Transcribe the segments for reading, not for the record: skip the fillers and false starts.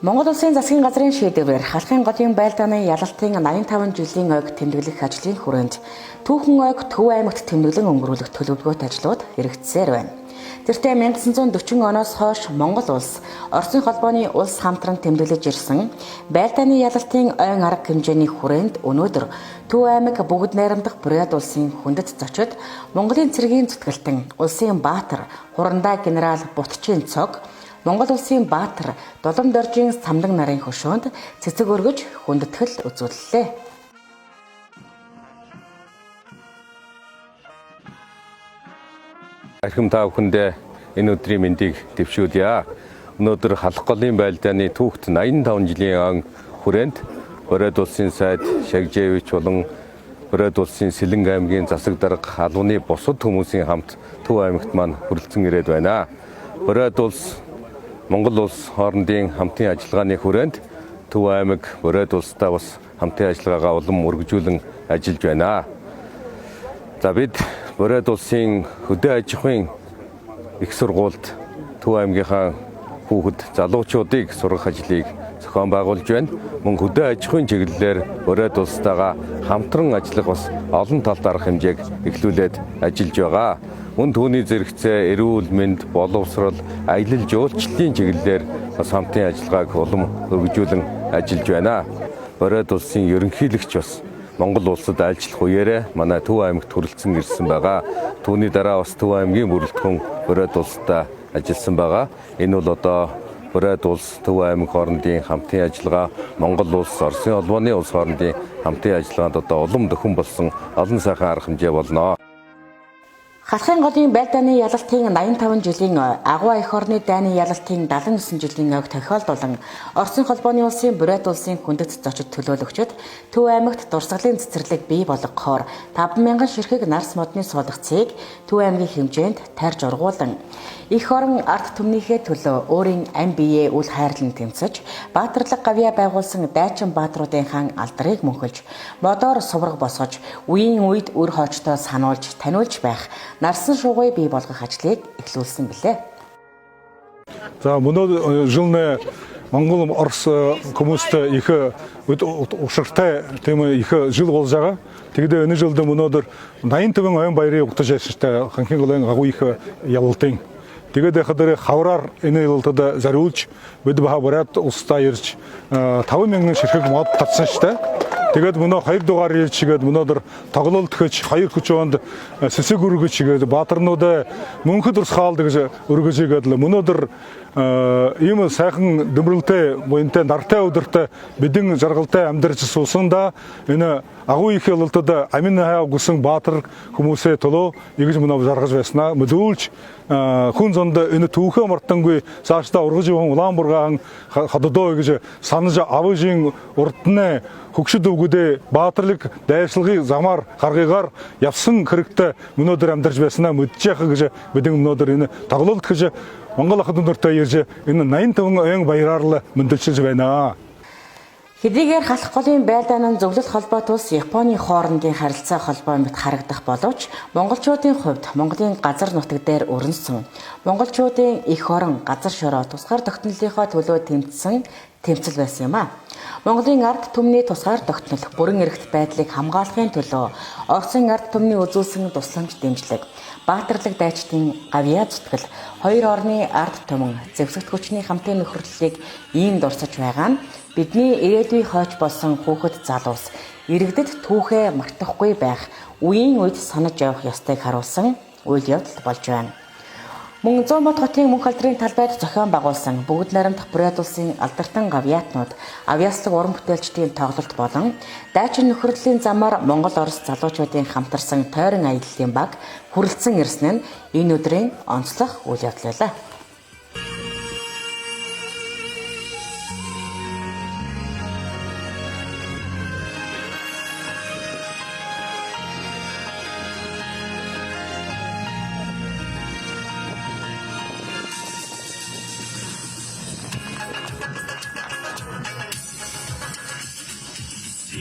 Монгол Улсын засгийн газрын шийдвэрээр Халахын голын байлдааны ялалтын 85 жилийн ойг тэмдэглэх ажлын хүрээнд Түүхэн ойг Төв аймагт тэмдэглэн өнгөрүүлэх төлөвлөгөөтэй ажлууд хэрэгжсээр байна. Тэртээ 1940 оноос хойш Монгол улс Оросын холбооны улс хамтран тэмдэглэж ирсэн байлдааны ялалтын ойн арга хэмжээний хүрээнд өнөөдөр Төв аймаг бүгд найрамдах Бурят улсын хүндэт зочид Монголын цэргийн зүтгэлтэн улсын баатар Хурандаа генерал Бутчийн цог Монгол улсын баатар Дулам доржийн самдан нарын хөшөөнд цэцэг өргөж хүндэтгэл үзүүллээ. Архим та бүхэндээ энэ өдрийн мэндийг дэвшүүлье. Өнөөдөр Халах голын байлдааны түүхт 85 жилийн он хүрээнд Бурайд улсын сайд Шагжэвич болон Бурайд улсын Сэлэнг аймгийн засаг дарга албаны бусад хүмүүсийн хамт Төв аймагт маань хүрэлцэн ирээд байна. Бурайд улс Монгол улс хоорондын хамтын ажиллагааны хүрээнд Төв аймаг Бурайд улстай бас хамтын ажиллагаагаа улам өргөжүүлэн ажиллаж байна. За бид Бурайд улсын хөдөө аж ахуйн их сургуульд Төв аймгийнхаа хүүхэд залуучуудыг сургах ажлыг зохион байгуулж байна. Мөн хөдөө аж ахуйн чиглэлээр Бурайд улстайгаа хамтран ажиллах бас олон талд арга хэмжээг эхлүүлээд ажиллаж байгаа. Мөн түүний зэрэгцээ эрүүл мэнд, боловсрол, аялал жуулчлалын чиглэлээр бас хамтын ажиллагааг улам өргөжүүлэн ажиллаж байна. Бурайд улсын ерөнхийлөгч бас Монгол улсад айлчлах үеэрээ манай Төв аймагт хүрэлцэн ирсэн байгаа. Түүний дараа бас Төв аймгийн бүрэлдэхүүн Бурайд улстай ажилласан байгаа. Энэ бол одоо Бурайд улс Төв аймаг хоорондын хамтын ажиллагаа, Монгол улс, Оросын холбооны улс хоорондын хамтын ажиллагаанд одоо улам дөхөн болсон олон сайхан арга хэмжээ болно. Халахын голын байлдааны ялалтын 85 жилийн ой, Агуй эх орны дайны ялалтын 79 жилийн ойг тохиолдуулан Оросын холбооны улсын Бурят улсын хүндэт зочид төлөөлөгчид Төв аймагт дурсгалын цэцэрлэг бий болгохоор 5,000 ширхэг нарс модны суулгацыг Төв аймгийн хэмжээнд тарьж ургуулan эх орон ард түмнийхээ төлөө өөрийн ам биеэ үл хайрлан тэмцэж баатарлаг гавьяа байгуулсан дайчин баатруудын хаан алдрыг мөнхөлж модоор сувраг босгож үеийн үед үр хоочтой сануулж таниулж байх нарсан шугуй бий болгох ажлыг эхлүүлсэн билээ. За мөнөө жылны Монгол Орос хүмүүстэй их ушигтай тийм их жил болж байгаа. Тэгээд энэ жилд өнөөдөр 85 оюун баярыг угтаж ажиллаж ханхийн голын агуу их ялалтын. Тэгээд яхад хавраар энэ ялалтад зориулж бид баха Бурят улстай ирж 5,000 ширхэг мод татсан штэ. Тэгээд мөнөө 2 дугаар ирж чигээд өнөөдөр тоглолт хөч 2 хүчөөнд сэсэг өргөж чигээд баатарнууд мөнхөд урсгаалд гэж өргөж игээд л өнөөдөр ийм сайхан дүмрэлтэй буянтай нартай өдөртөө бидэн жаргалтай амьдарч суусандаа энэ агуу их ялалтад амин хаяа гүсэн баатар хүмүүсээ төлөө игэж мөнөө жаргаж байснаа мэдүүлж хүн зонд энэ түүхээ мартангүй цаашдаа ургаж явсан улаан бургаан хаддоо гэж санаж авжин урднэ хөгшөд өвгөдөө баатарлаг дайсалгыг замаар гаргыгаар явсан хэрэгтэй өнөөдөр амьдарч байснаа мэдчих гэж бидэн өнөөдөр энэ тоглолт гэж Монгол ахад өнөртөө ирж энэ 85 оюун баяраар л мөндөжж байна. Хэдийгээр Халах голын байлдаан нь зөвлөл холбоот улс Японы хоорондын харилцаа холбоо мэт харагдах боловч монголчуудын хувьд Монголын газар нутаг дээр өрнөсөн монголчуудын эх орон газар шороо тусгаар тогтнолынхоо төлөө тэмцсэн тэмцэл байсан юм а. Монголын ард түмний тусгаар тогтнол бүрэн эрхт байдлыг хамгаалахын төлөө Оросын ард түмний үзүүлсэн тусламж дэмжлэг, баатарлаг дайчдын гавьяа зүтгэл, хоёр орны ард түмэн зэвсэгт хүчний хамтын нөхөрлөлийг ийм дурсаж байгаа нь бидний ирээдүйн хойч болсон хүүхэд залуус иргэдэд түүхээ мартахгүй байх үеийн үед санаж явах ёстойг харуулсан үйл явдал болж байна. Мөн Зуунбат хотын мөнх алдрын талбайд зохион байгуулсан бүгд найрамдах Бурят улсын алдартан гавьяатнууд авьяаслаг уран бүтээлчдийн тоглолт болон дайчин нөхөрлөлийн замаар Монгол Орос залуучуудын хамтарсан тойрон аяллаа баг хүрэлцэн ирсэн нь энэ өдрийн онцлог үйл явдал байлаа.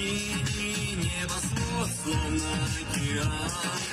Синий небосвод, словно океан.